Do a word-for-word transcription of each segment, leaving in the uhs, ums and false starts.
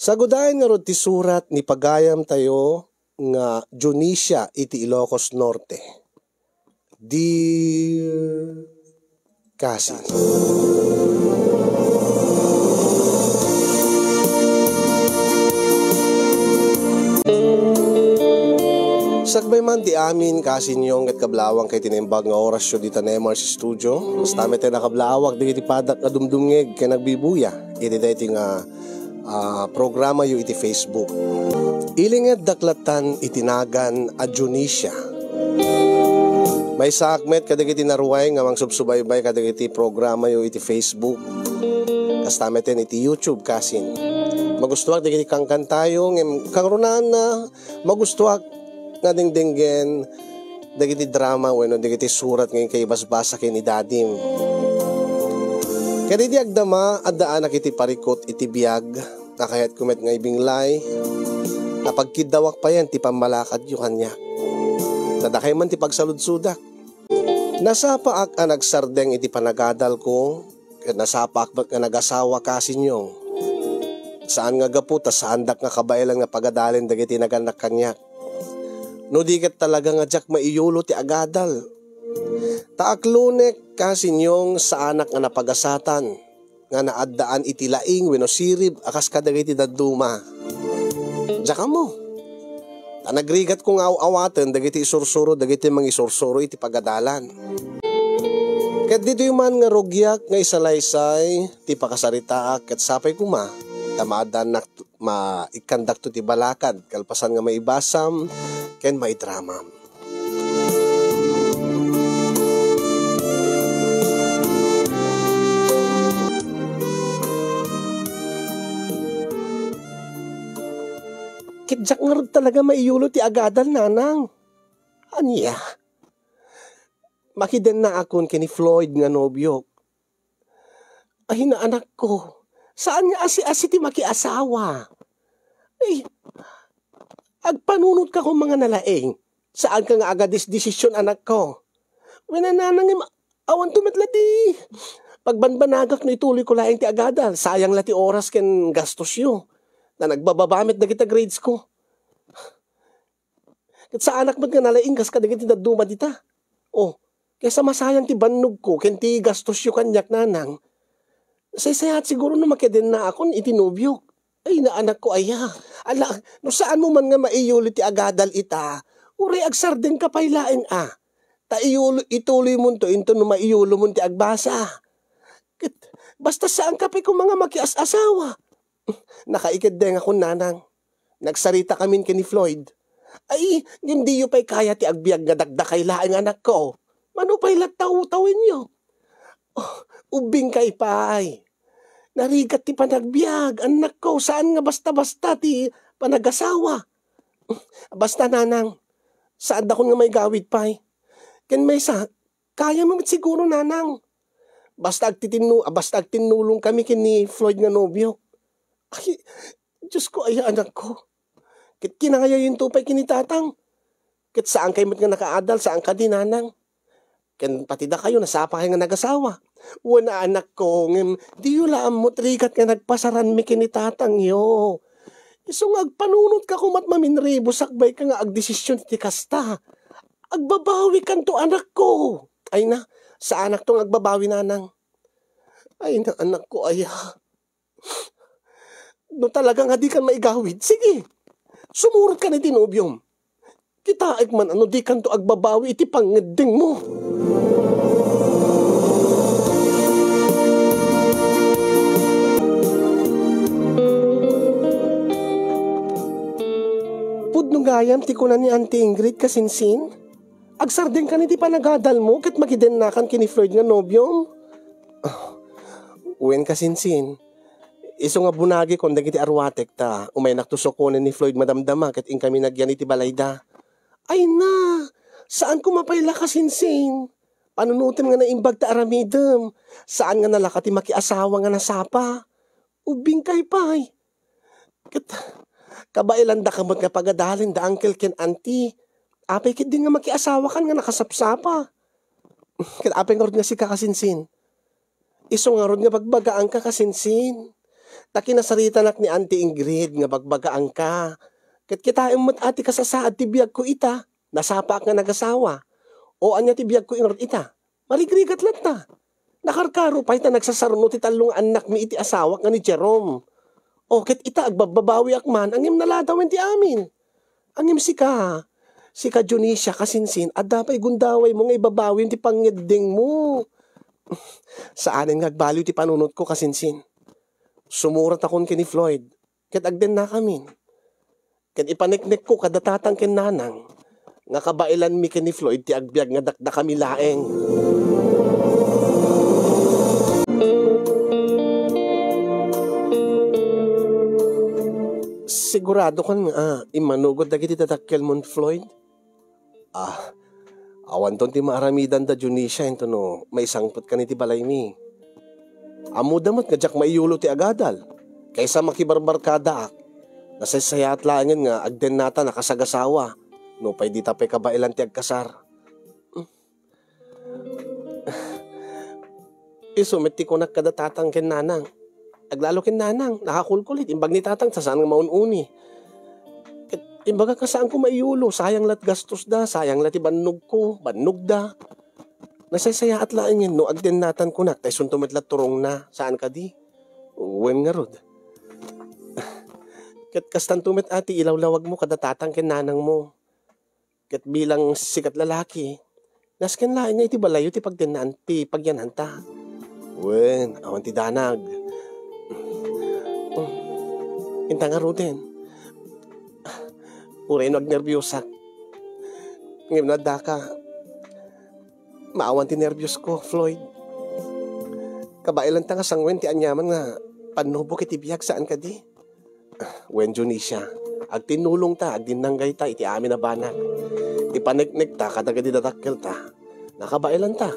Sagudayen ngarud ti surat ni pagayamtayo nga Dionisia iti Ilocos Norte. Dear Cousin. Sakbay man ti amin, kasinyo, ket kablaawan, ket ti naimbag nga orasyo dita Nemar's Studio. Basta met ti nakablaawan dagiti padak nga dumdumngeg ken nagbibuya iti daytoy nga, ah, programayo iti Facebook. Ilingeddak lattan iti nagan a Dionisia. Maysaak met kadagiti naruay nga mangsubsubaybay kadagiti programayo iti Facebook. Kasta met iti YouTube, kasin. Magustuak dagiti kangkantayo, ngem kangrunaan, magustuak nga dengdenggen dagiti drama wenno dagiti surat nga inkay ibasbasa ken ni Dadim. Ket idi agdama, addaanak iti parikut iti biag, a kayatko met nga ibinglay, a pagkiddawak payen ti pammalakadyo kaniak. Ta dakay man ti pagsaludsodak. Nasapaak a nagsardeng iti panagadalko, ket nasapaak met nga nagasawa, kasinyo. Saan nga gapu ta saandak nga kabaelan nga pagadalen dagiti nagannak kaniak. No di ket talaga nga diak maiyulo ti agadal. Ta aklonek, kasinyo, saanak nga napagasatan nga naaddaan iti laing wenno sirib a kas kadagiti dadduma. Diak ammo. Ta nagrigatko nga aw-awaten dagiti isursuro dagiti mangisursuro iti pagadalan. Ket ditoy man nga rugiak nga isalaysay ti pakasaritaak ket sapay koma ta maaddaannak, maikkandakto ti balakad kalpasan nga maibasam ken maidramam. Ket diak ngarud talaga maiyulo ti agadal, nanang. Ania? Makidennaakon ken ni Floyd nga nobiok. Ay, naanakko, saan nga asi-asi ti makiasawa. Ay, agpanunot ka koma nga nalaing. Saan ka nga agadesdesisyon, anakko. Wen, nanang, im-, awan to met la ti pagbanbanagak no ituloy ko laeng ti agadal. Sayang la ti oras ken gastosyo. Ta nagbababa met dagiti grades ko. Ket saanak met nga nalaing kas kadagiti dadduma dita. Oh, kaysa masayang ti bannogko ken ti gastosyo kaniak, nanang. Saysayat siguro no makidennaakon iti nobiok. Ay, naanakko aya. Ala, no saanmo man nga maiyulo ti agadal ita, uray agsardengka pay laeng a. Ta iyulo-, ituloymonto inton no maiyulomon ti agbasa. Ket basta saanka pay koma nga makias-asawa. Nakaikeddengakon, nanang. Nagsaritakamin ken ni Floyd. Ay, ngem diyo pay kaya ti agbiag nga dakdakay laeng, anakko. Mano pay la taw-, tawenyo? Oh, ubbingkay pay. Narigat ti panagbiag, anakko, saan nga basta-basta ti panagasawa. Basta, nanang, saandakon nga maigawid pay. Ken maysa, kayam met siguro, nanang. Basta agtitinnu-, basta agtinnulongkami ken ni Floyd nga nobio. Ay, Diosko aya, anakko. Ket kinayayonto pay ken ni tatang. Ket saankay met nga nakaadal, saan kadi, nanang? Ken pati dakayo, nasapakay nga nagasawa. Wen, anakko, ngem diyo la ammo ti rigat nga nagpasaranmi ken ni tatangyo. Isu nga agpanunotka koma't maminribo sakbayka nga agdesisyon iti kasta. Agbabawikanto, anakko. Ay na, saanakto nga agbabawi, nanang. Ay na, anakko aya. No talaga nga dikan maigawid, sige, sumurotka iti nobiom. Kitaek man a no dikanto agbabawi iti pangngeddengmo. Pudno gayam ti kuna ni Auntie Ingrid, kasinsin. Agsardengkan iti panagadalmo ket makidennakan ken ni Floyd nga nobiom? Ah, wen, kasinsin. Isu nga bunagikon dagiti arwatek ta umaynakto sukonen ni Floyd madamdama ket inkami nagyan iti balayda. Ay na, saan koma pay la, kasinsin. Panunotem nga naimbag ta aramidem. Saan nga nalaka ti makiasawa nga nasapa. Ubbingkay pay. Ket kabaelandaka met nga pagadalen da uncle ken auntie. Apay ketdi nga makiasawakan nga nakasapsapa? Ket apay ngarud nga sika, kasinsin? Isu ngarud nga bagbagaanka, kasinsin. Ta kinasaritanak ni Auntie Ingrid nga bagbagaanka. Ket kitaem met a ti kasasaad ti biagko ita. Nasapaak nga nagasawa. O ania ti biagko ingarud ita? Marigrigat latta. Nakarkaro pay ta nagsasarno ti tallo nga annakmi iti asawak nga ni Jerome. O ket ita agbabbabawiak man, ngem naladawen ti amin. Ngem sika, sika Dionisia, kasinsin, adda pay gundawaymo nga ibabawim ti pangngeddengmo. Saanen nga agbaliw ti panunotko, kasinsin. Sumuratakon ken ni Floyd, ket agdennakamin. Ket ipaneknekko kada tatang ken nanang nga kabaelanmi ken ni Floyd ti agbiag nga dakdakami laeng. Siguradokan nga, ah, immanugot dagiti dadakkelmon, Floyd? Ah, awanton ti maaramidanda, Dionisia, intono maisangpetka iti balaymi. Ammoda met nga diak maiyulo ti agadal, kaysa makibarbarkadaak. Nasaysayaat laengen nga agdennata nakasagasawa, nupay dita pay kabaelan ti agkasar. Isu met ti kunak kada tatang ken nanang. Aglalo ken nanang, nakakulkulit, imbag ni tatang, ta saan nga maun-uni. Ket imbagak nga saanko maiyulo, sayang la't gastos da, sayang la ti bannogko, bannog da. Nasaysayaat laengen no agdennatan kunak, ta isunto met la turongna, saan kadi? Wen ngarud. Ket kastanto met a ti ilawlawagmo kada tatang ken nanangmo. Ket bilang sikat lalaki, nasken laeng nga iti balayyo ti pagdennaan ti pagyananta. Wen, awan ti danag. Inta ngaruden. Uray no agnerbiosak. Ngem no addaka, maawan ti nerbiosko, Floyd. Kabaelanta nga sanguen ti aniaman nga pannubok iti biag, saan kadi? Wen, Dionisia, agtinnulongta, agdinnanggayta iti amin a banag. Ipaneknekta kadagiti dadakkelta. Nakabaelanta.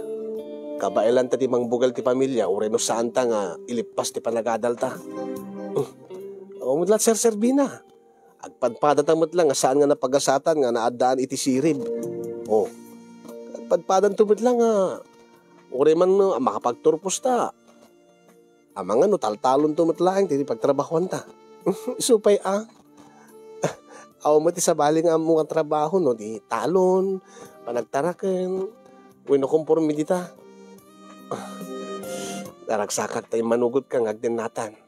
Kabaelanta ti mangbukel ti pamilia, uray no saanta nga ilippas ti panagadalta. Awan met la serserbina. Agpadpadata met la nga saan nga napagasatan nga naaddaan iti sirib. O, agpadpadanto met la nga uray man no makapagturposta. Amangan no taltalonto met laeng ti pagtrabahoanta. Isu pay a, awan met ti sabali nga ammo nga trabaho no di talon, panagtaraken, wenno komporme dita. Naragsakak ta immanugotka nga agdennatan.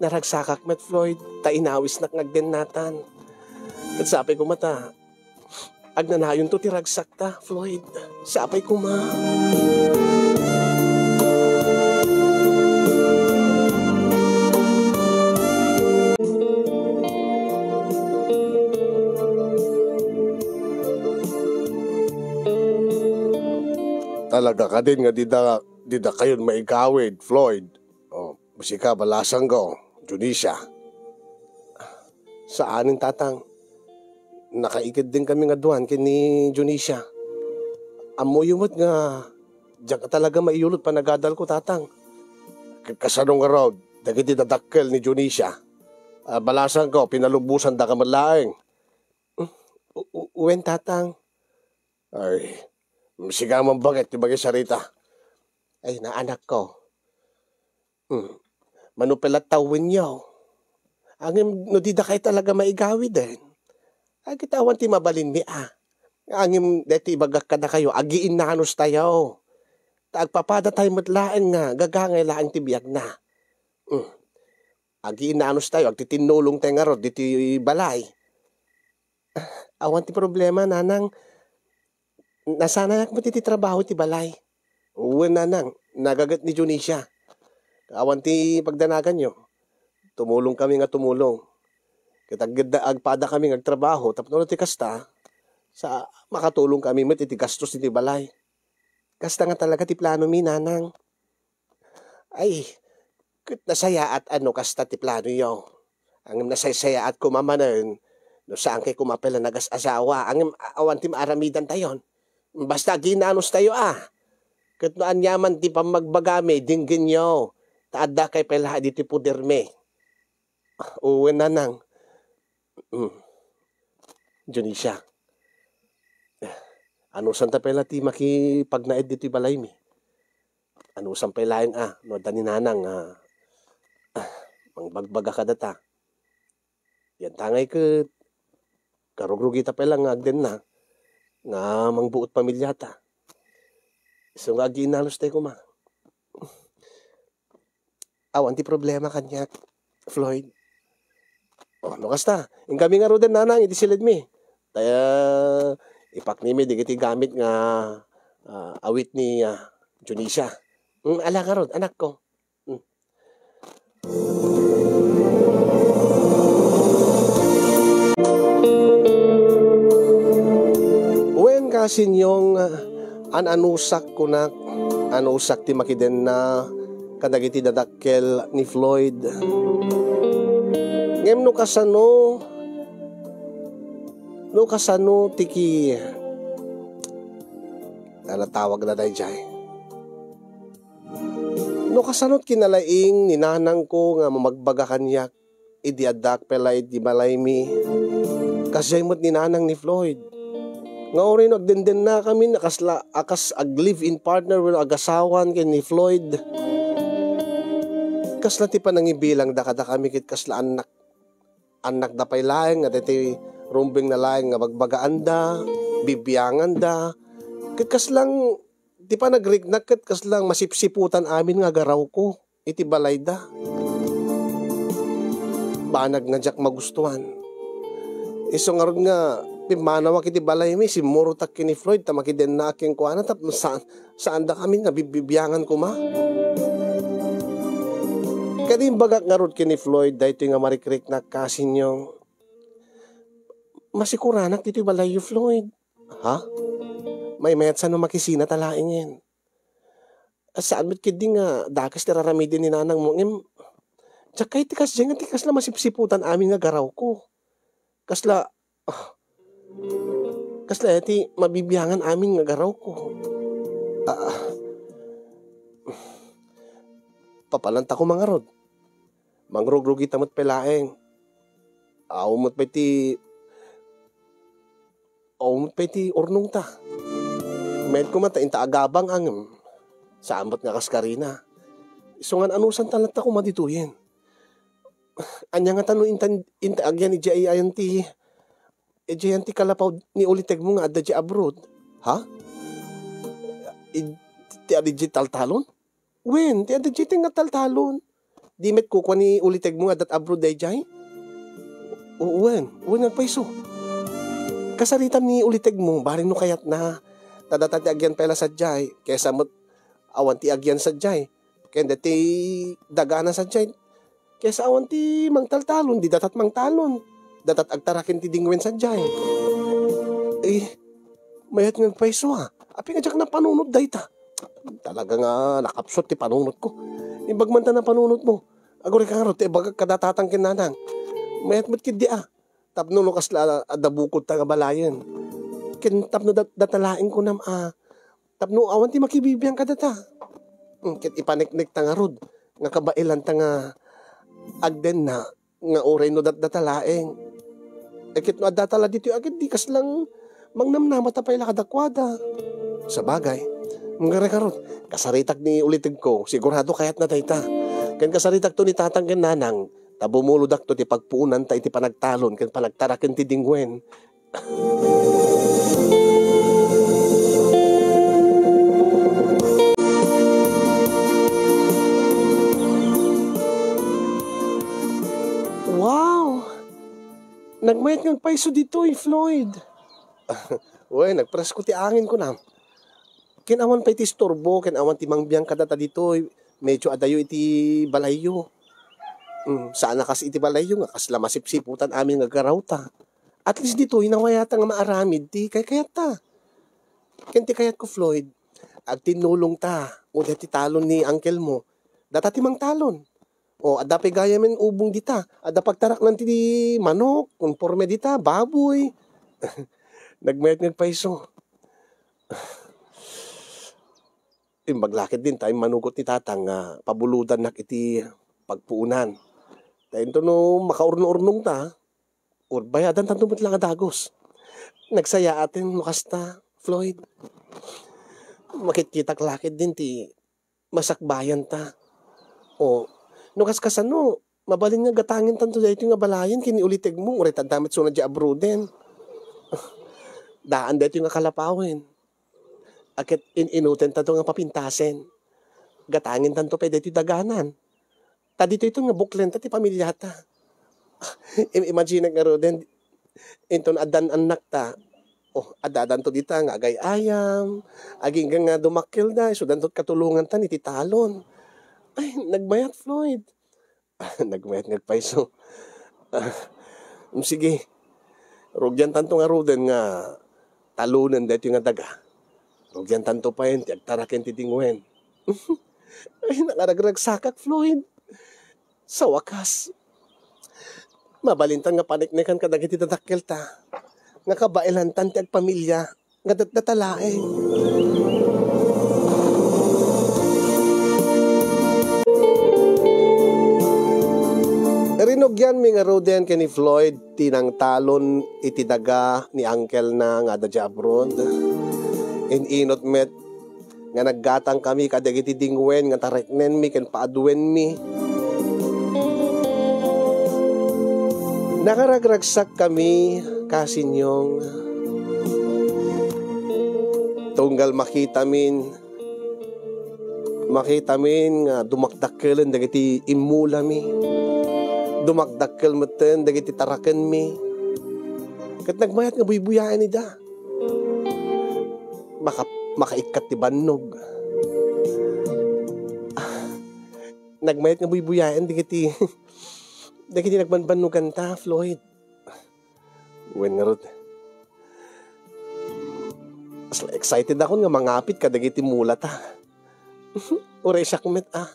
Naragsakak met, Floyd, ta inawisnak nga agdennatan. Ket sapay koma ta agnanayonto ti ragsakta, Floyd. Sapay koma. Talaga kadin nga dida, dida kayon maigawid, Floyd? O, sika, balasangko, Dionisia. Saanen, tatang. Nakaikeddeng kami nga duan ken ni Dionisia. Ammoyo met nga diak talaga maiyulot panagadalko, tatang. Ket kasano ngarud dagiti dadakkel ni Dionisia? A, balasangko, pinalubosandaka met laeng. U-, u-, wen, tatang. Ay, sika man baket ti makisarita. Ay, naanakko. Hmm. Mano pay la tawenyo. Ngem no dida kay talaga maigawiden, ay, ket awan ti mabalinmi a. Ngem daytoy ibagak kadakayo, agiinnanos tayo. Ta agpapada tayo met laeng nga gagangay laeng ti biagna. Hmm. Agiinnanos tayo, agtitinnulong tayo ngarud ditoy balay. Awan ti problema, nanang. Nasanayak met iti trabaho iti balay. Wen, nanang, nagaget ni Dionisia. Awan ti pagdanaganyo. Tumulong kami nga tumulong. Ket agda-, agpada kami nga agtrabaho, tapno no ti kasta, sa, makatulong kami met iti gastos iti balay. Kasta nga talaga ti planomi, nanang. Ay, ket nasayaat a no kasta ti planoyo. Ngem nasaysayaat koma manen no saan kay koma pay la nagas-asawa. Ngem a-, awan ti maaramidantayon. Basta aginnanos tayo a. Ket no aniaman ti pammagbagami, denggenyo. Ta adda kay pay la ditoy podermi. Wen, nanang. Mm. Dionisia. Anusanta pay la ti makipagnaed ditoy balaymi? Anusam pay laeng a, no adda ni nanang a, ah, Mangbagbaga kadata. Yan ta ngay ket, karugrugita pay la nga agdenna nga mangbuot pamilyata. Isu nga agiinalus tay koma. Awan ti problema kaniak, Floyd. O, no kasta, inkami ngaruden, nanang, iti silidmi. Ta ipaknimi dagiti gamit nga, ah, awit ni, ah, Dionisia. Mm, ala ngarud, anakko. Mm. Wen, kasinyong, an-anusak kunak, anusak ti makidenna kadagiti dadakkel ni Floyd. Ngem no kasano, no kasano ti ki-, ano tawag na dayjay? No kasano ti kinalaing ni nanangko nga mamagbaga kaniak idi addaak pay la iti balaymi, kasdiay met ni nanang ni Floyd. Nga uray no agdendennakamin a kasla, a kas ag-live-in partner wenno agasawan ken ni Floyd, kasla ti panangibilangda kadakami ket kasla annak. Annakda pay laeng nga daytoy rumbengna laeng nga bagbagaanda, bibianganda. Ket kaslang, ti panagriknak ket kaslang masipsiputan amin nga agarawko iti balayda. Banag nga diak magustuan. Isu ngarud nga pimmanawak iti balaymi, simmurotak ken ni Floyd ta makidennaak kenkuana tapno saan, saandakamin nga bibbibiangan koma. Ket imbagak ngarud ken ni Floyd daytoy nga marikriknak, kasinyong, masikuranak ditoy balayyo, Floyd. Ha? Maymayat sano makisina ta laengen. Saan met ketdi nga dakes ti raramiden ni nanangmo, ngem diak kayat ti kasdiay nga ti kasla masipsiputan amin nga agarawko. Kasla, ah, kasla ti mabibiangan amin nga agarawko. Ah, papalanta koma ngarud. Mangrugrugita met pay laeng. Awan met pay ti, awan met pay ti urnongta. Mayat koma ta inta agabang ngem saan met nga kaskarina. Isu nga an-anusanta latta koma ditoyen. Ania ngata no intan-, inta agyan idiay ayan ti, idiay ayan ti kalapaw ni ulitegmo nga adda idiay abroad? Ha? Id-, ti adda idiay taltalon? Wen, ti adda idiay ti nga taltalon. Di met kukua ni ulitegmo nga adda abroad daydiay? O, wen, wen, agpayso. Kasaritam ni ulitegmo, bareng no kayatna. Ta data ti agyan pay la sadiay, kaysa met awan ti agyan sadiay. Ken daytoy dagana sadiay, kaysa awan ti mangtaltalon, di datat mangtalon. Datat agtaraken ti dingwen sadiay. Eh, mayat nga agpayso, a. Apay nga diak napanunot dayta? Talaga nga nakapsut ti panunotko. Imbag man ta napanunotmo. Aguray ka ngarud, ti ibagak kada tatang ken nanang. Mayat met ketdi, a. Tapno no kasla adda bukodta nga balayen. Ken tapno dat-, data laeng kunam, a. Tapno awan ti makibibiang kadata. Hmm, ket ipaneknekta ngarud nga kabaelanta nga agdenna nga uray no datdata laeng. E ket no addata la ditoy a ket di kaslang mangnamnamata pay la kadakuada. Sabagay, ngarud, kasaritak ni ulitegko, sigurado kayatna dayta. Ken kasaritakto ni tatang ken nanang, ta bumulodakto ti pagpuonanta iti panagtalon ken panagtaraken ti dingwen. Wow! Nagmayat nga agpayso ditoy, Floyd. Wen, nagpresko ti angin, kunam. Ken awan pay ti isturbo, ken awan ti mangbiang kadata ditoy. Medyo adayo iti balayyo. Mm, saan a kas iti balayyo nga kasla masipsiputan amin nga agarawta. At least ditoy, nawayata nga maaramid ti kaykayatta. Ken ti kayatko, Floyd, agtinnulongta, uray ti talon ni uncle mo, data ti mangtalon. O, adda pay gayamen ubong dita. Adda pagtaraknan ti manok, konporme dita, baboy. Nagmayat nga agpayso. Imbag la ketdin ta immanugot ni tatang nga pabulodannak iti pagpuonan. Ta inton no makaurno-urnongta, or bayadantanto met la nga dagus. Nagsayaaten no kasta, Floyd. Makitkitak la ketdin ti masakbayanta. O, no kaskasano, Mabalin nga gatangentanto daytoy nga balayen ken ni ulitegmo, uray ta adda met suna diay abroaden. Daan daytoy nga kalapawen. A ket in-inutentanto nga papintasen. Gatangentanto pay daytoy daganan. Ta ditoyto nga buklenta ti pamiliata. Im-, imaginek ngaruden, inton addan annakta, oh, addadanto dita nga agay-ayam, agingga nga dumakkelda, isudanto katulongantan iti talon. Ay, nagmayat, Floyd. Nagmayat nga agpayso. Ah, sige. Rugiantanto ngaruden nga talonen daytoy nga daga. Rugiantanto payen ti agtaraken ti dingwen. Ay, nakaragragsakak, Floyd. Sa wakas, mabalintan nga paneknekan kadagiti dadakkelta nga kabaelantan ti agpamilia nga datdata laeng. Rinugianmi ngaruden ken ni Floyd ti nangtalon iti daga ni angkelna nga adda diay abroad. In-inut met nga naggatangkami kadagiti dingwen nga tareknenmi ken paaduenmi. Nakaragragsakkami, kasinyong, tunggal makitamin, makitamin nga dumakdakkelen dagiti immulami, dumakdakkel metten dagiti tarakenmi, ket nagmayat nga buybuyaen ida. Maka-, makaikkat ti bannog. Ah, nagmayat nga buybuyaen dagiti, dagiti nagbanbannoganta, Floyd. Wen ngarud, excited akon nga mangapit kadagiti mulata. Uray siak met, ah.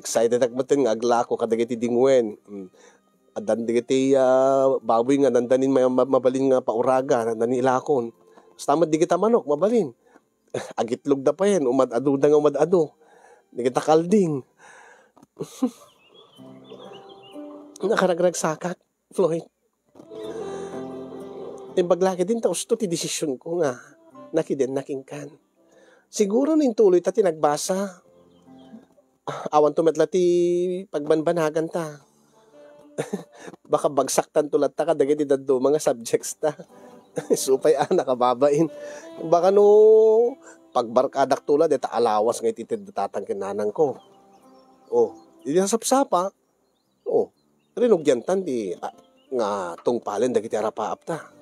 Excited ak metten nga aglako kadagiti dingwen. Mm. Addan dagiti, ah, baboy nga nandanin ma-, ma-, mabalin nga pauragan, nandanin ilakon. Basta met dagita manok, mabalin. Agitlogda payen, umad-adoda nga umad-ado. Dagita kalding. Nakaragragsakak, Floyd. Imbag la ketdin ta usto ti desisionko nga nakidenna kenkan. Siguro no intuloyta ti nagbasa, awanto met la ti pagbanbanaganta. Baka bagsaktanto latta kadagiti dadduma nga subjects ta. Isu pay a nakababain. Baka no pagbarkadakto la, deta alawas nga ititedda tatang ken nanangko. Oh, idi nasapsapa, oh, rinugiantan ti, ah, nga tungpalen dagiti arapaapta.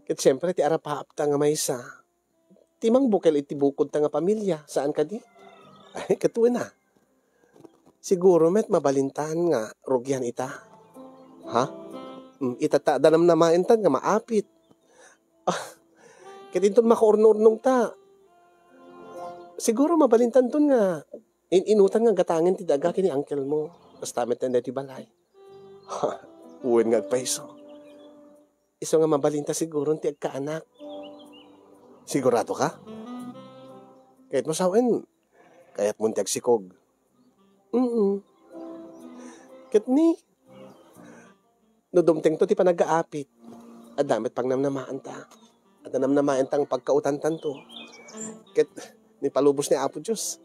Ket siempre, ti arapaapta nga maysa, ti mangbukel iti bukodta nga pamilia, saan kadi? Ay, ket wen a. Siguro met mabalintan nga rugian ita. Ha? Mm, ita ta, danamnamaentan nga maapit. Ah, ket inton makaurno-urnongta, siguro mabalintanton nga in-inutan nga gatangen ti daga ken ni angkelmo. Basta met daytoy balay. Ha, wen nga agpayso. Isu nga mabalinta siguron ti agkaanak. Sigurado ka? Kayatmo sawen, kayatmon ti agsikog. Mm. Ket ni, no dumtengto ti panagaapit, adda met pangnamnamaanta. Adda namnamaenta nga pagkautantanto. Ket ni palubos ni Apo Dios,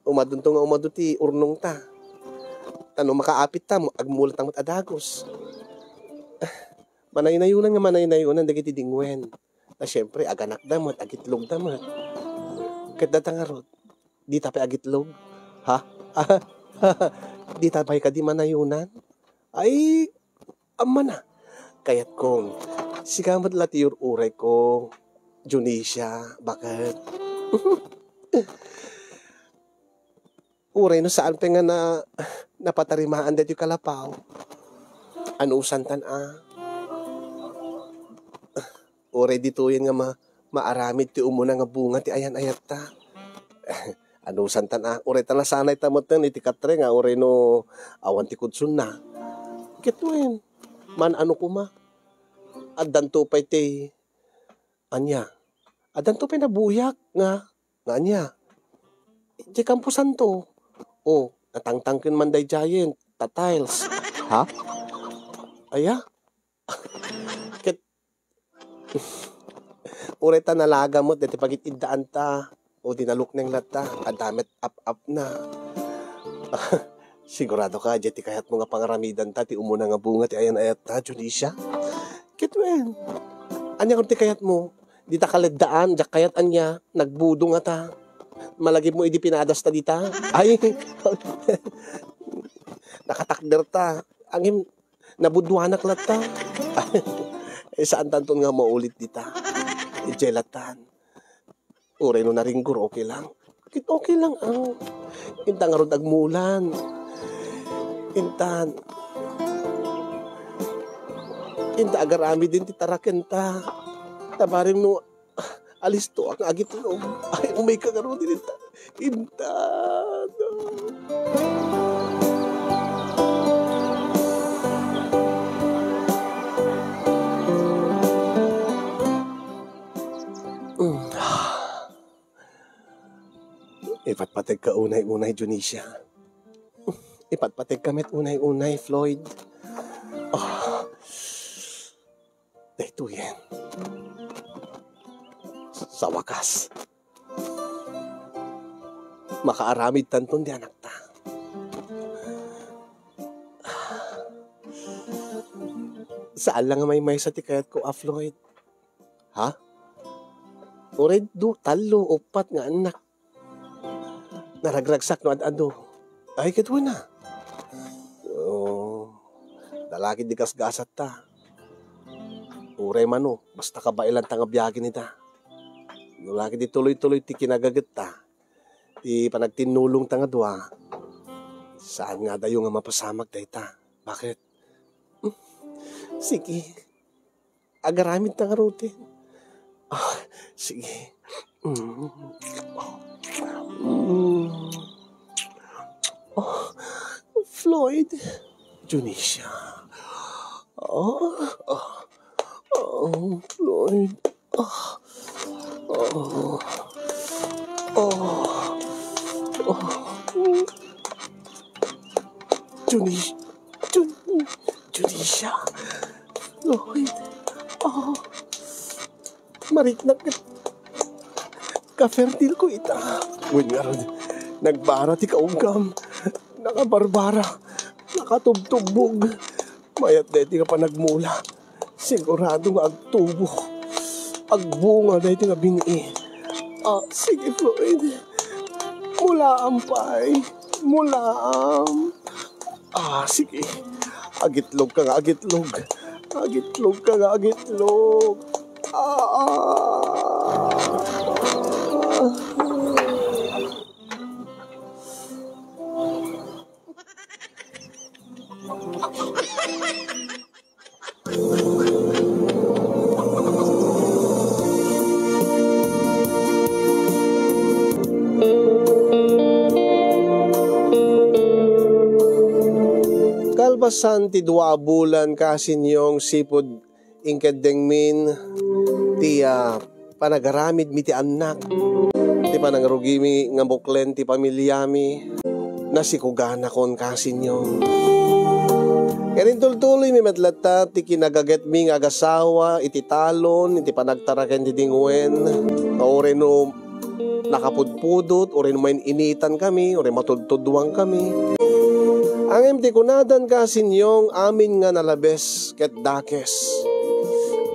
umadunto nga umadu ti urnongta. Ta no makaapitta, agmulatang met a dagus. Manaynayonan nga manaynayonan dagiti dingwen. Ta siempre, aganakda met, agitlogda met. Ket data ngarud, dita pay agitlog? Ha? Dita pay kadi manayonan? Ay, ammana. Kayatko, sika met la ti ur-urayko, Junisia, baket. Uray no saan pay nga na, napatarimaan daytoy kalapaw. Anusantan a. Uray ditoyen nga ma-, maaramid ti umuna nga bunga ti ayan-ayatta. Anusantan a. Uray ta nasanayta metten iti katre nga uray no awan ti kudsonna. Ket wen, man-ano koma. Addanto pay ti Ania, addanto pay nabuyak nga, nga ania? Idiay kamposanto. O, natangtangken man daydiayen, ta tiles. Ha? Aya? Ket, uray ta nalaga met daytoy pagid-iddaanta, o di nalukneng latta, adda met ap-apna. Sigurado ka, diay ti kayatmo nga pangaramidanta ti umuna nga bunga ti ayan-ayatta, Dionisia? Ket wen, ania ngarud ti kayatmo? Dita kaleddaan, diak kayat ania, nagbudong ngata. Malagipmo idi pinadasta dita? Ay, nakatakderta. Ngem, nabudduanak latta. Eh, saantanton nga maulit dita. Idiay lattan. Uray no naringgor, okay lang. Ket okay lang, ah. Inta ngarud agmulan. Intan. Inta agaramiden ti tarakenta. Ta barem no alisto nga agitlog. Ay, umayka ngarud, inta. Intan. Mm. Ipatpategka unay-unay, Dionisia. Ipatpategka met unay-unay, Floyd. Ah. Daytoyen. Sa wakas, makaaramidtanton ti anakta. Saan la nga maymaysa ti kayatko a, Floyd. Ha? Uray du, tallo, uppat nga annak. Naragragsak no ad-adu. Ay, ket wen a. Oh, dalagid di gasgasatta. Uray mano, basta kabaelanta nga biagen ita. No la ket di tuloy-tuloy ti kinagagetta, ti panagtinnulongta nga dua, saan nga adayo nga mapasamak dayta. Bakit? Hmm, sige. Agaramidta ngaruden. Ah, sige. Mm. Mm. Oh, Floyd. Dionisia. Oh, oh, oh, Floyd. Oh, oh, oh, oh. Dionis-, Dion-, Dionisia. Floyd. Oh. Mariknak ket kafertilko ita. Wen ngarud, nagbara ti kaugam. Nakabarbara. Nakatubtubbog. Mayat daytoy nga panagmula. Sigurado nga agtubo. Agbunga daytoy nga bin-i. Ah, sige, Floyd. Mulaam pay. Mulaam. Ah, sige. Agitlogka nga agitlog. Agitlogka nga agitlog. Ah, ah. Kalpasan ti dua a bulan, Kasinyong, sipud inkeddengmin ti, ah, panagaramidmi ti annak, ti panangrugimi nga buklen ti pamiliami, nasikuganakon, Kasinyong. Ket intultuloymi met latta ti kinagagetmi nga agasawa iti talon, iti panagtaraken ti dingwen, nga uray no nakapudpudot, uray no main-initan kami, uray matudtudwang kami. Ngem ti kunadan, Kasinyong, amin nga nalabes ket dakes.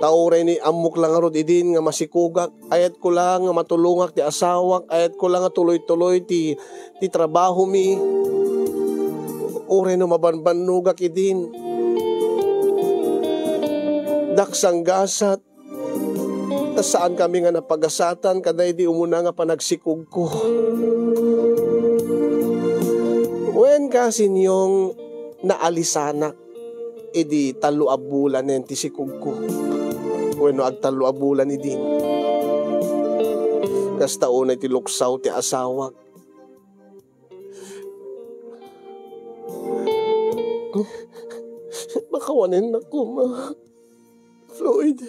Ta uray ni ammok la ngarud idin nga masikugak, ayatko la nga matulongak ti asawak, ayatko la nga tuloy-tuloy ti, ti trabahomi. Uray no mabanbannogak idin, diak sanggasat, ta saankami nga napagasatan kadaydi umuna nga panagsikugko. Wen, Kasinyong, naalisanak idi tallo a bulanen ti sikugko. Wenno agtallo a bulan idin. Kasta unay ti luksaw ti asawak. Makawanennak koma. Floyd.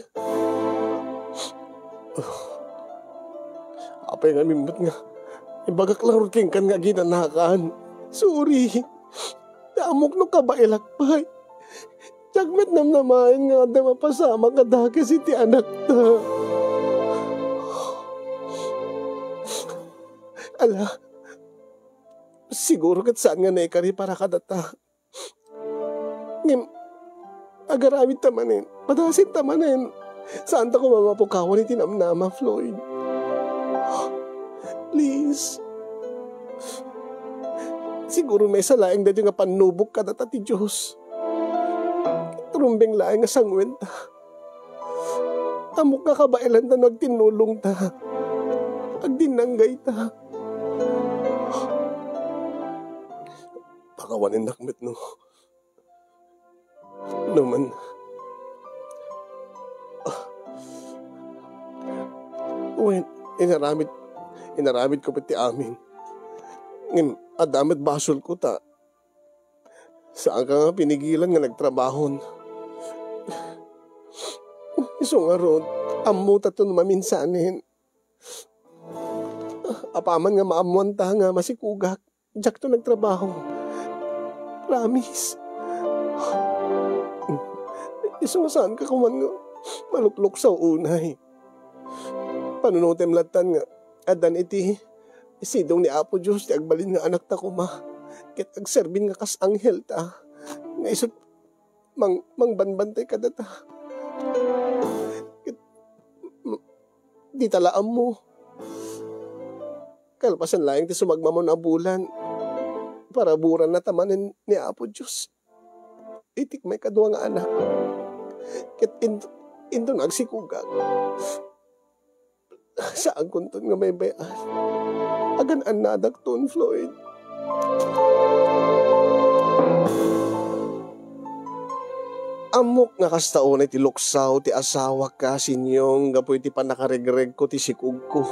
Apay ngamin met nga ibagak la ngarud kenka nga aginanakan? Sorry. Ta ammok no kabaelak pay. Diak met namnamaen nga adda mapasamak a dakes iti anakta. Ala, Siguro ket saan nga naikari para kadata. Ngem, agaramidta manen, padasenta manen. Saanta koma mapukawan iti namnama, Floyd. Please. Siguro maysa laeng daytoy nga pannubok kadata ti Dios. Rumbeng laeng nga sanguenta. Ammok nga kabaelanta no agtinnulongta. Agdinnanggayta. Pakawanennak met no. No man. Ah. Wen, inaramid, inaramidko met ti amin. Ngem, adda met basolko ta saanka nga pinigilan nga nagtrabahon. Isu ngarud, ammota no maminsanen. Apaman nga maammoanta nga masikugak, diakto nagtrabaho. Promise. Isu nga saanka koma nga malukluksaw unay. Panunotem lattan nga addan iti sidong ni Apo Dios ti agbalin nga anakta koma, ket agserbin nga kas anghelta, nga isut' mang-, mangbanbantay kadata. Ket, m-, dita la ammo. Kalpasan laeng ti sumagmamano a bulan, paraburannata manen ni Apo Dios iti maikadua nga anak. Ket in-, inton agsikugak, saankonton nga maybay-an. Agan-annadakton, Floyd. Ammok nga kasta unay ti luksaw ti asawak, Kasinyong, gapu iti pannakaregregko ti sikugko.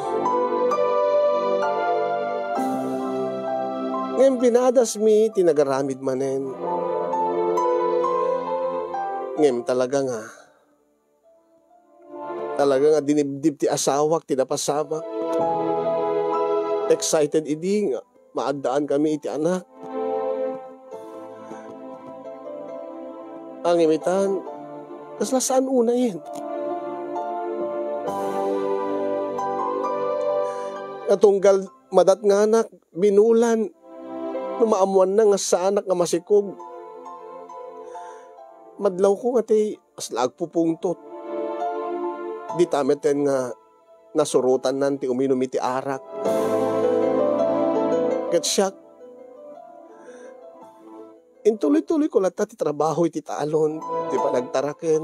Ngem pinadasmi ti nagaramid manen. Ngem talaga nga, talaga nga dinibdib ti asawak ti napasamak. Excited idi nga maaddaanmi iti anak. Ngem itan, kasla saan unayen. Natunggal madatnganak, binulan, no maammoanna nga saanak nga masikog. Madlawko nga ti kasla agpupungtot. Dita metten nga nasurotannan ti uminum iti arak. Ket siak, intuloy-tuloyko latta ti trabaho iti talon, ti panagtaraken.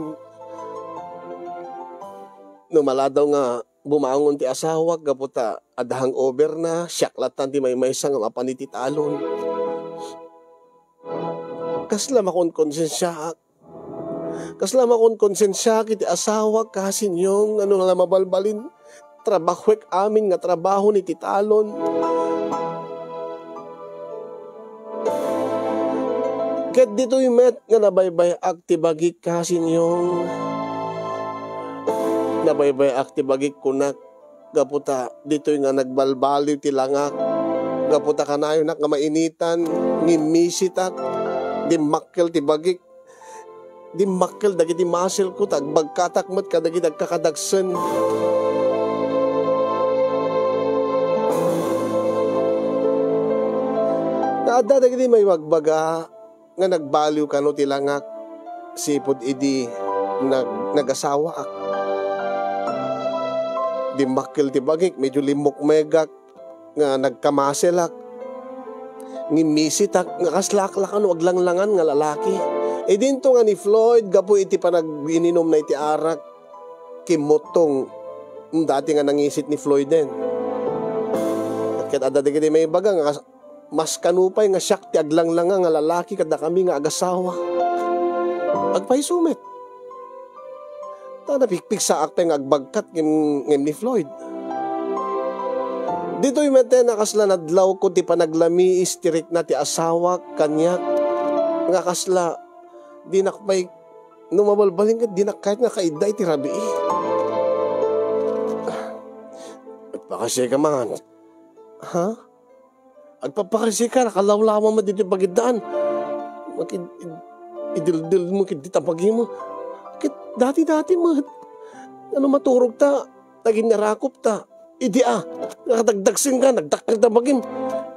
No maladaw nga bumangon ti asawak gapu ta adda hangover na, siak lattan ti maymaysa nga mapan iti talon. Kasla makonkonsensiaak. Kasla makonkonsensiaak iti asawak, Kasinyong, no la mabalbalin, trabahuek amin nga trabaho iti talon. Ket ditoy met nga nabaybay-ak ti bagik, Kasinyong. Nabaybay-ak ti bagik, kunak, gapu ta ditoy nga nagbalbaliw ti langak, gapu ta kanayonak nga mainitan, ngimisitak, dimmakkel ti bagik, dimmakkel dagiti muscle-ko, ta agbagkatak met kadagiti agkakadagsen. Nga adda dagiti maibagbaga, nga nagbaliw kano ti langak, sipud idi nag-, nagasawaak. Dimmakkel ti bagik, medyo limmukmegak, nga nagkamaselak. Ngimisitak, nga kaslaak la kano aglanglangan nga lalaki. Idinto nga ni Floyd, gapu iti panag-ininumna iti arak, kimmuttong, mm, dati nga nangisit ni Floyd den. Ket adda dagiti maibaga nga kas-, Mas kano pay nga siak ti aglanglanga nga lalaki kadakami nga agasawa. Agpayso met. Ta napigpigsaak pay nga agbagkat ngem, ngem ni Floyd. Ditoy met a kasla nadlawko ti panaglamiis ti rikna ti asawak kaniak, nga kasla dinak pay, no mabalbalin ket dinak kayat nga kaidda iti rabii. Agpakasika man. Ha? Agpapakasika, nakalawlawa met ditoy pagiddaan. Makid-, id-, idildil mo kid dita bagimo. Ket dati-dati met. Ano maturog ta, naging narakop ta. Idi a, nakadagdagsen ka, nagdakkel ta bagim.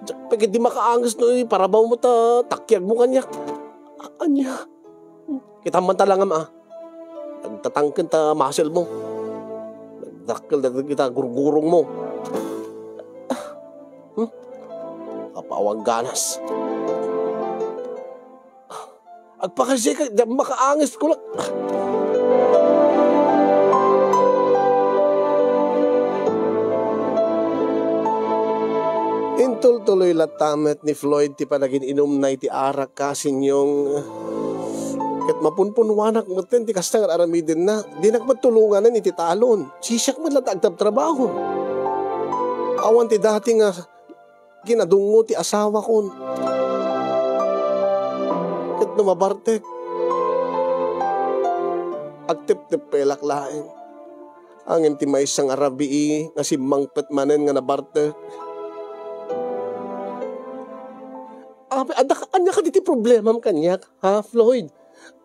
Diak pay ketdi makaanges no iparabawmo ta takiagmo kaniak. A-, ania? Kitam man ta langam, a. Nagtatangken ta muscle mo. Nagdakkel dagiti gurgurongmo. Hmm? Kapaawag ganas. Agpakasiak, diak makaanges, kulak. Intultuloy latta met ni Floyd ti panagin-inumna iti arak, kasinyong. Ket mapunpunwanak metten ti kasta nga ar-aramidenna. Dinak met tulonganen iti talon. Sisiak met latta agtrabtrabaho. Awan ti dati nga kinadungngo ti asawakon. Ket no mabartek, agtepteppelak laeng. Ngem ti maysa nga rabii nga simmangpet manen nga nabartek. Apay, adda ka, ania kadi ti problemam kaniak, ha, Floyd?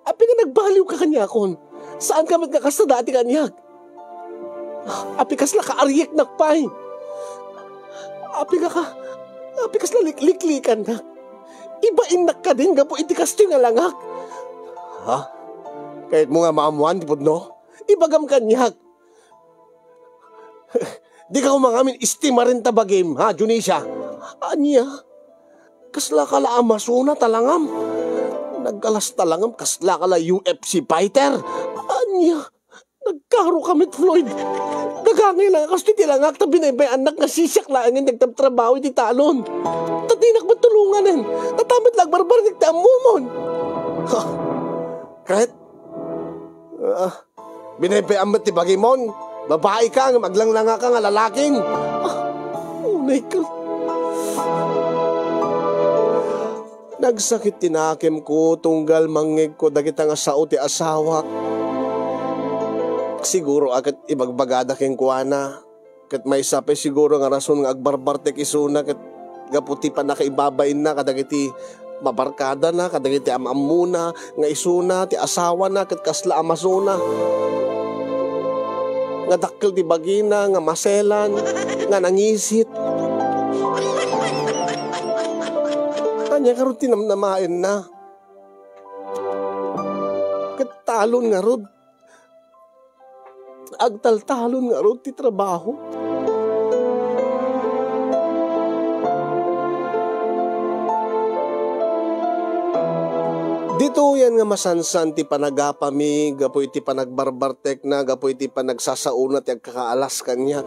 Apay nga nagbaliwka kaniakon? Saanka met nga kasta dati kaniak? Apay kasla kaarieknak pay? Apay nga ka, apay kasla likliklikannak? Ibainnak kadin gapu iti kastoy nga langak? Ha? Kayatmo nga maammoan ti pudno? Ibagam kaniak. Dika umangamin, estimaren ta bagim, ha, Dionisia? Ania? Kasla ka la Amazona ta langam? Nagkalas ta langam, kasla ka la U F C fighter? Ania? Nagkaroka met, Floyd. Gagangay lang a kastoy ti langak ta binaybay-annak nga sisiak laengen ti agtrabtrabaho iti talon. Ta dinak met tulonganen. Ta ta met la agbarbartek ti ammomon. Ha? Ket? Ah, binaybay-am met ti bagimon. Babaika ngem aglanglangaka nga lalakin. Ah, unay ka. Nagsakit ti nakemko tunggal mangngegko dagita nga sao ti asawak. Siguro a ket ibagbagada kenkuana. Ket maysa pay siguro nga rason nga agbarbartek isuna ket gapu ti pannakaibabainna kadagiti mabarkadana, kadagiti am-ammona, nga isuna ti asawana ket kasla Amazona. Nga dakkel ti bagina, nga maselan, nga nangisit. Ania ngarud ti namnamaenna? Ket talon ngarud. Agtaltalon ngarud ti trabaho. Ditoyen nga masansan ti panagapami gapu iti panagbarbartekna, gapu iti panagsasaona ti agkakaalas kaniak.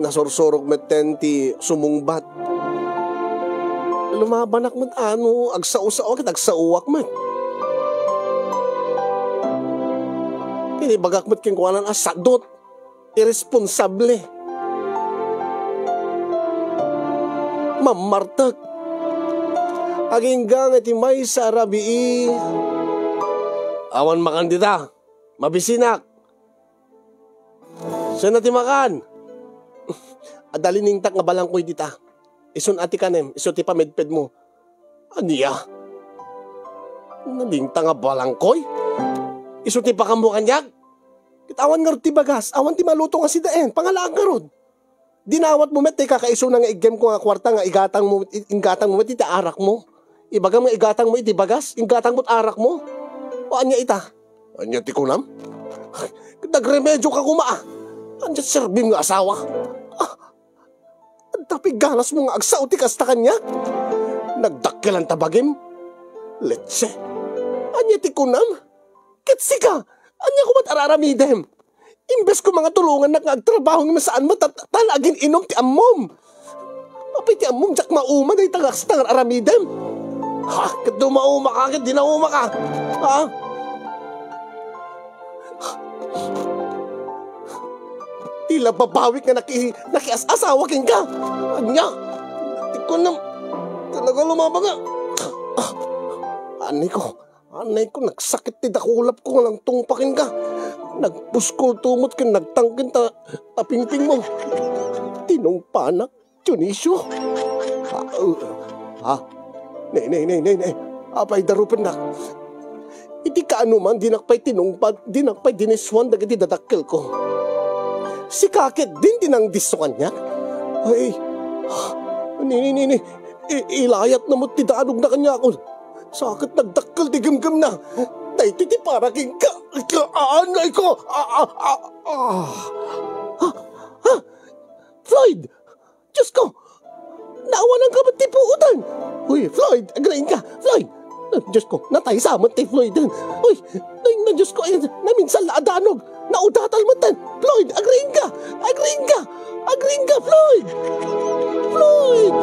Nasursurok metten ti sumungbat. Lumabanak met, ano, agsao-sao ket agsaoak met. Inibagak met kenkuana a sadot, irresponsable, mammartek. Agingga nga iti maysa a rabii, awan makan dita, mabisinak. Saan ti makan? Adda liningtak nga balangkoy dita. Isun a ti kanem, isu ti pamedpedmo. Ania? Nalingta nga balangkoy? Isu ti pakammo kaniak? Ket awan ngarud ti bagas, awan ti maluto nga sidaen, pangalaak ngarud. Dinawatmo met ti kakaisuna nga iggem ko nga kuarta nga igatangmo, i-, inggatangmo met iti arakmo. Ibagam nga igatangmo iti bagas, inggatangmo ti arakmo. O ania ita? Ania ti kunam? Nagremedioka koma, a. Ania serbim nga asawa? Ah, adda pay ganasmo nga agsao ti kasta kaniak? Nagdakkelan ta bagim? Letse. Ania ti kunam? Ket sika, ania koma ti ar-aramidem? Imbes koma nga tulongannak nga agtrabaho ngem saanmo ta, ta agin-inum ti ammom. Apay ti ammom, diak mauma dayta nga kasta nga ar-aramidem? Ha? Ket no maumaka ket di naumak. Ha? Ti la babawik nga naki-, nakias-asawa kenka. Ania? Ti kunam, talaga lumabang nga. Anay ko, anay ko, nagsakit ti dakulapko nga nangtungpa kenka. Nagpuskol tumot ken nagtangken ta, tapingpingmo. Tinungpanak, Dionisio. Ha? Uh, ha? Nay, nay, nay, nay, nay. Apay darupennak? Iti kaano man, dinak pay tinungpad, dinak pay dinisuan dagiti dadakkelko. Sika ket din ti nangdisso kaniak? Ay, Ni, ni, ni, ni. I-, ilayatna met ti danogna kaniakon. Sa ket nagdakkel ti gemgemna. Daytoy ti para kenka. Ka-, anay ko. A, a, a, a. Ha? Ha? Floyd! Diyos ko! Naawananka met ti puotan! Uy, Floyd! Agrainka! Floyd! Diyos ko, nataysa met ti Floyd. Uy, ay, na, Diyos ko, ay, naminsan la a danog. Naudatal met. Floyd, agrainka! Agrainka! Agrainka, Floyd! Floyd!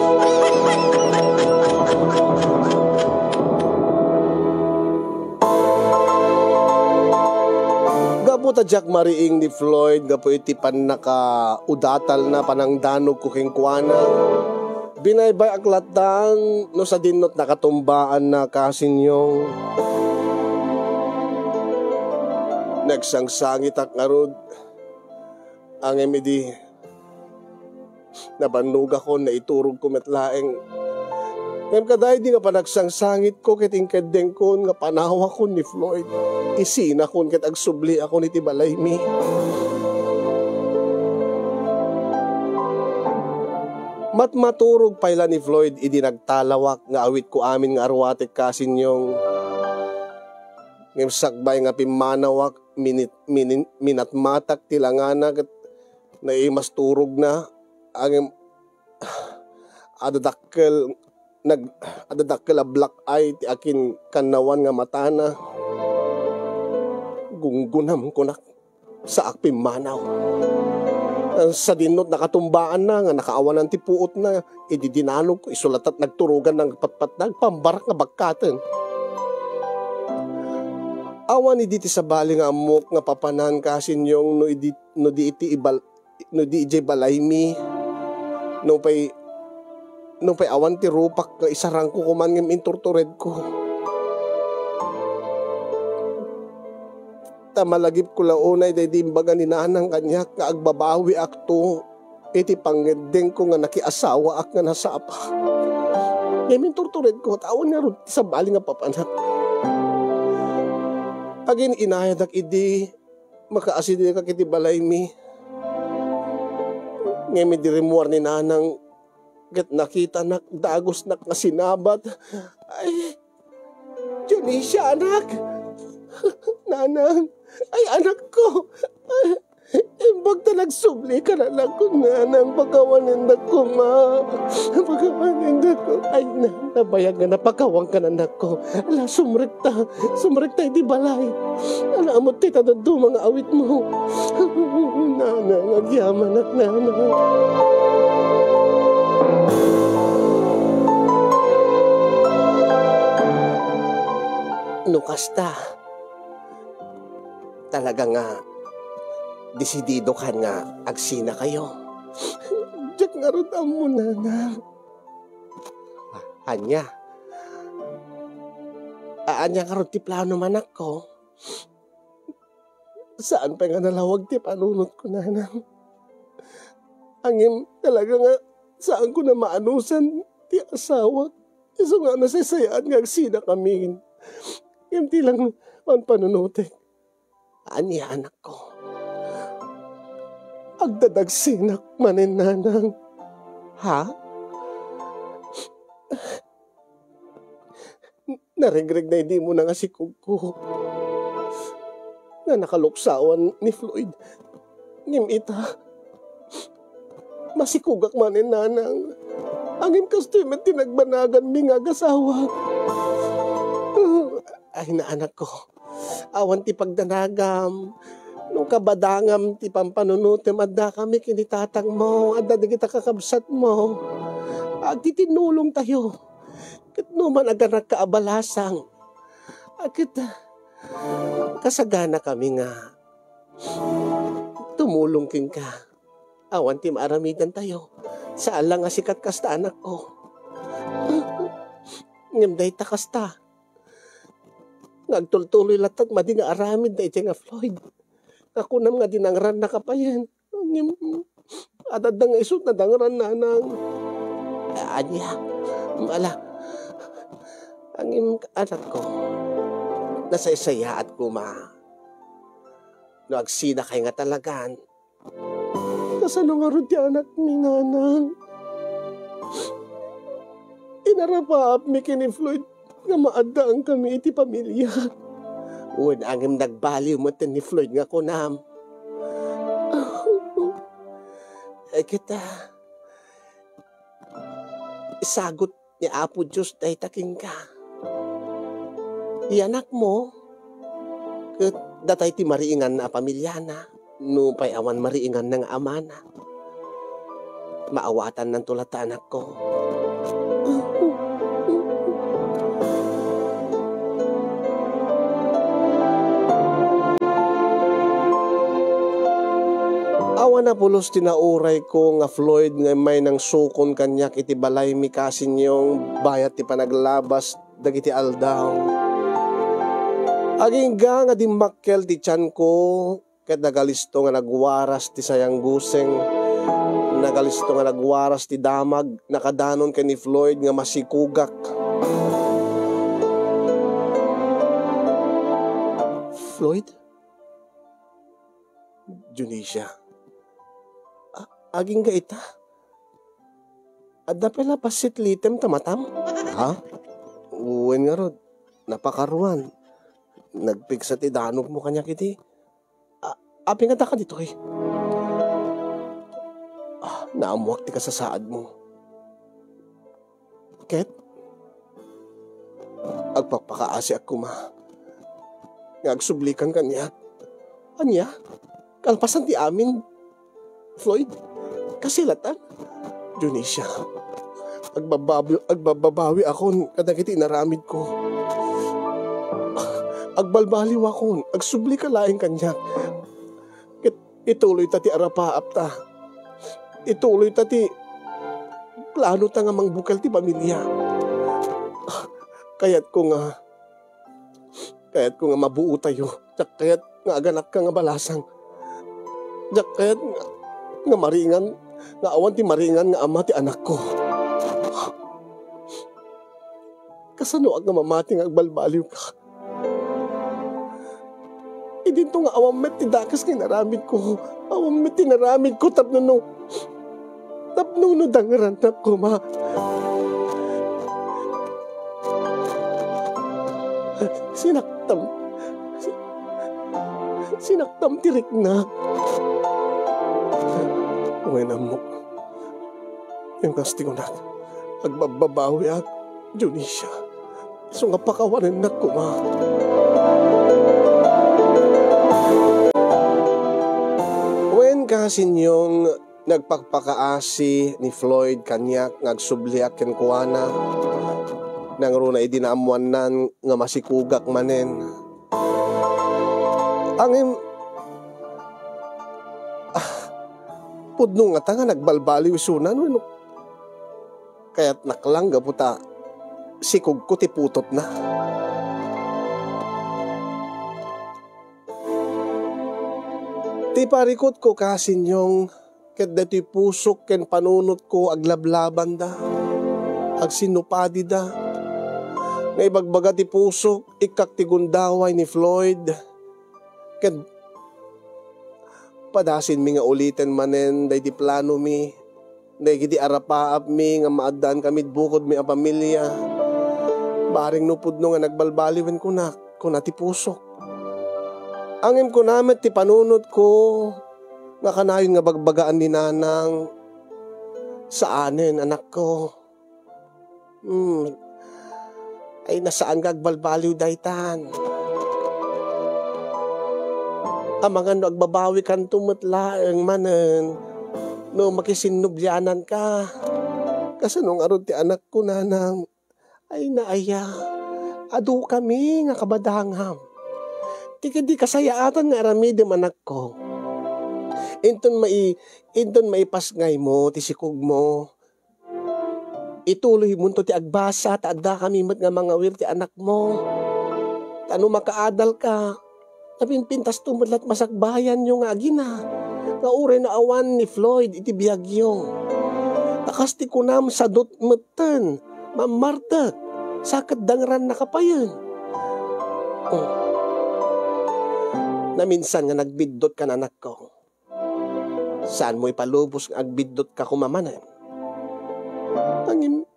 Gapu ta diak mariing ni Floyd gapu iti pannakaudatalna, panangdanogko kenkuana, binaybay-ak latta no sadinno ti nakatumbaanna, kasinyong. Nagsangsangitak ngarud, ngem idi nabannogakon, naiturogko met laeng. Ngem kadaydi nga panagsangsangitko ket inkeddengkon nga panawakon ni Floyd. Isinakon ket agsubliakon iti balaymi. Matmaturog pay la ni Floyd idi nagtalawak nga awitko amin nga arwatek, kasinyong. Ngem sakbay nga pimmanawak, minit-, minin-, minatmatak ti langana ket naimas turogna, ngem adda dakkel, nag-, adda dakkel a black eye ti akinkannawan nga matana. Gunggunam, kunak, saak pimmanaw. Sadinno ti nakatumbaanna nga nakaawanan ti puotna, idi dinanogko, isu latta ti nagturogan nga patpatna, agpambarak nga bakkaten. Awan idi ti sabali nga ammok nga papanan, kasinyong, no idi, no di iti ibal-, no di idiay balaymi, nupay, nupay awan ti rupak nga isarangko koman ngem inturturedko. Ta malagipko la unay daydi imbaga ni nanang kaniak nga agbabawiakto iti pangngeddengko nga nakiasawaak nga nasapa. Ngem inturturedko, ta awan ngarud ti sabali nga papanak. Agin-inayadak idi makaasidegak iti balaymi. Ngem idi rimmuar ni nanang ket nakitanak, dagusnak nga sinabat. Ay, Dionisia, anak! Nanang! Ay, anakko! Imbag ta nagsubli ka, anakko, nanang, pakawanen dakko, ma. Pakawanen dakko. Ay, na, nabayag nga napakawan ka, anakko. Ala, sumrekta. Sumrekta iti balay. Ala, ammo ti ta dadduma nga awitmo. Nanang, agyamanak, nanang. No kasta, talaga nga desididokan nga agsinakayo? Diak ngarud ammo, nanang. Ania? A-, ania ngarud ti plano, anakko? Saan pay nga nalawag ti panunotko, nanang. Ngem talaga nga saanko a maanusan ti asawak. Isu nga nasaysayaat nga agsinakamin. Ngem ti lang panpanunotek. Ania, anakko? Agdadagsinak manen, nanang. Ha? Narigrig na idi muna nga sikugko nga nakaluksawan ni Floyd. Ngem ita, masikugak manen, nanang. Ngem kastoy met ti nagbanaganmi nga agasawa. Ay, anakko, awan ti pagdanagam no kabadangam ti pampanunotem. Addakami ken ni tatangmo, adda dagiti kakabsatmo. Agtitinnulongtayo. Ket no man aganakka a balasang, a ket kasaganakami nga tumulong kenka. Awan ti maaramidantayo. Saan la nga sikat kasta, anakko. Ngem dayta kasta, nga agtultuloy latta madi nga aramid daytoy nga Floyd. Nga kunam nga dinangrannaka payen. Ngem, adda nga isu nadangran, nanang. Ania? Ala. Ngem, anakko, nasaysayaat koma no agsinakay nga talagan. Kasano ngarud ti anakmi, nanang? Narapaapmi ken ni Floyd nga maaddaankami iti pamilia. Wen, ngem nagbaliw met ni Floyd nga kunam. Ay, ket, ah, isagut ni Apo Dios dayta kenka. Ti anakmo, ket datay ti mariinganna a pamiliana, nupay awan mariinganna nga amana. Maawatannanto latta, anakko. Awan a pulos ti naurayko nga Floyd nga immay nangsukon kaniak iti balaymi, Kasinyong, bayat ti panaglabas dagiti aldaw. Agingga nga dimmakkel ti tianko, ket nagalisto nga nagwaras ti sayang guseng, nagalisto nga nagwaras ti damag, nakadanon ken ni Floyd nga masikugak. Floyd? Dionisia. A-, agingga ita? Adda pay la bassit litem ta matam? Ha? Wen ngarud, napakaruan. Nagpigsa ti danogmo kaniak iti. A-, apay nga addaka ditoy? Ah, naammoak ti kasasaadmo. Ket agpakpakaasiak koma nga agsublikan kaniak. Ania? Kalpasan ti amin, Floyd? Kasilatan? Dionisia, agbababi-, agbababawiakon kadagiti inaramidko. Agbalbaliwakon, agsubli ka laeng kaniak. Ket ituloyta ti arapaapta. Ituloyta ti planota nga mangbukel ti pamilia. Kayatko nga, kayatko nga mabuotayo. Diak kayat nga aganakka nga balasang. Diak kayat nga, nga maringan, nga awan ti maringan nga ama ti anakko. Kasanoak nga mamati nga agbalbaliwka? Idinto nga awan met ti dakes nga inaramidko. Awan met ti inaramidko tapno no, tapno no dangrannak koma. Sinaktam. Si-, sinaktam ti rikna. Wen, ammok. Ngem kas ti kunak, agbabbabawiak, Dionisia. Isu nga pakawanennak koma. Wen, Kasinyong, nagpakpakaasi ni Floyd kaniak nga agsubliak kenkuana. Nangruna idi naammoannan nga masikugak manen. Ngem, ah, pudno ngata nga nagbalbaliw isunan wenno kayatnak lang gapu ta sikugko ti putotna. Ti parikutko, Kasinyong, ket daytoy pusok ken panunotko aglablabanda, agsinnupadida. Nga ibagbaga ti pusok, ikkak ti gundaway ni Floyd, ket padasinmi nga uliten manen daydi planomi, dagiti arapaapmi nga maaddaan kamid bukodmi a pamilia. Bareng no pudno nga nagbalbaliwen kunak, kuna ti pusok. Ngem kuna met ti panunotko nga kanayon nga bagbagaan ni nanang, saanen, anakko. Hmm. Ay, nasaan nga agbalbaliw daytan. Amangan no agbabawikanto met laeng manen no makisinnubliananka. Kasano ngarud ti anakko, nanang? Ay, naaya. Adukami nga kabadangam. Ti kadi kasayaatan nga aramidem, anakko. Inton mai-, inton maipasngaymo ti sikugmo, ituloymonto ti agbasa ta addakami met nga mangawir ti anakmo. Ta no makaadalka, napimpintasto met la't masakbayanyo nga agina, nga uray no awan ni Floyd iti biagyo. Ta kas ti kunam, sadut metten, mammartek, sa ket dangrannaka payen. Oh. Naminsan nga nagbiddotka, anakko. Saanmo ipalubos nga agbiddotka koma manen. Ngem,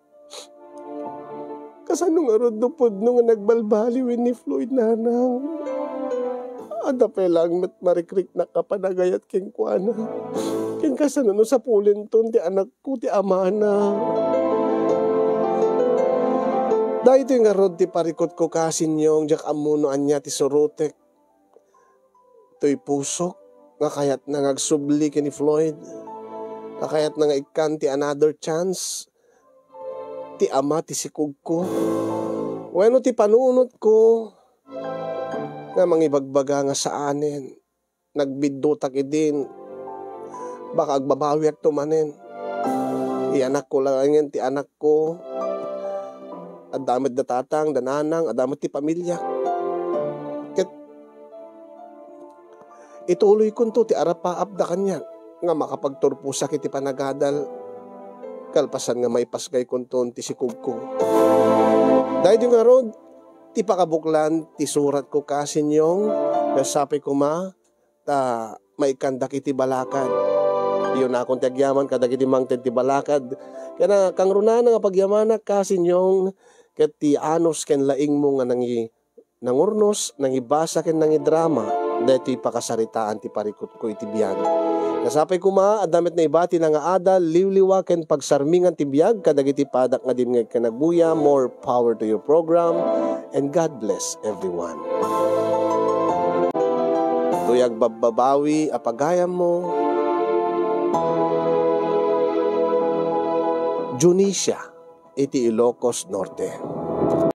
Kasano ngarud no pudno nga nagbalbaliwen ni Floyd, nanang? Adda pay laeng met marikriknak a panagayat kenkuana. Ken kasano no sapulenton ti anakko ti amana? Daytoy ngarud ti parikutko, Kasinyong, diak ammo no ania ti surotek. Toy pusok nga kayatna nga agsubli ken ni Floyd, nga kayatna nga ikkan ti another chance ti ama ti sikogko. Wenno ti panunotko nga mangibagbaga nga saanen. Nagbiddutak idin, baka agbabawiakto manen. Ti anakko laengen ti anakko. Adda met da tatang, da nanang, adda met ti pamilya. Ket ituloykonto ti arapaapda kaniak nga makapagturposak iti panagadal, kalpasan nga maipasgaykonton ti sikogko. Daydi ngarud ti pakabuklan ti suratko, Kasinyong, nga sapay koma ta maikkandak iti balakad. Iyunakon ti agyaman kadagiti mangted ti balakad. Ken a, kangrunana nga pagyamanak, Kasinyong, ket ti anus ken laingmo nga nangi-, nangurnos, nangibasa ken nangidrama daytoy pakasaritaan ti parikutko iti biag. Nasapay koma, adda met naibati nga adal, liwliwa ken pagsarmingan ti biag kadagiti padak nga dimngeg ken agbuya. More power to your program, and God bless everyone. Toy agbabbabawi a pagayammo, Junisia iti Ilocos Norte.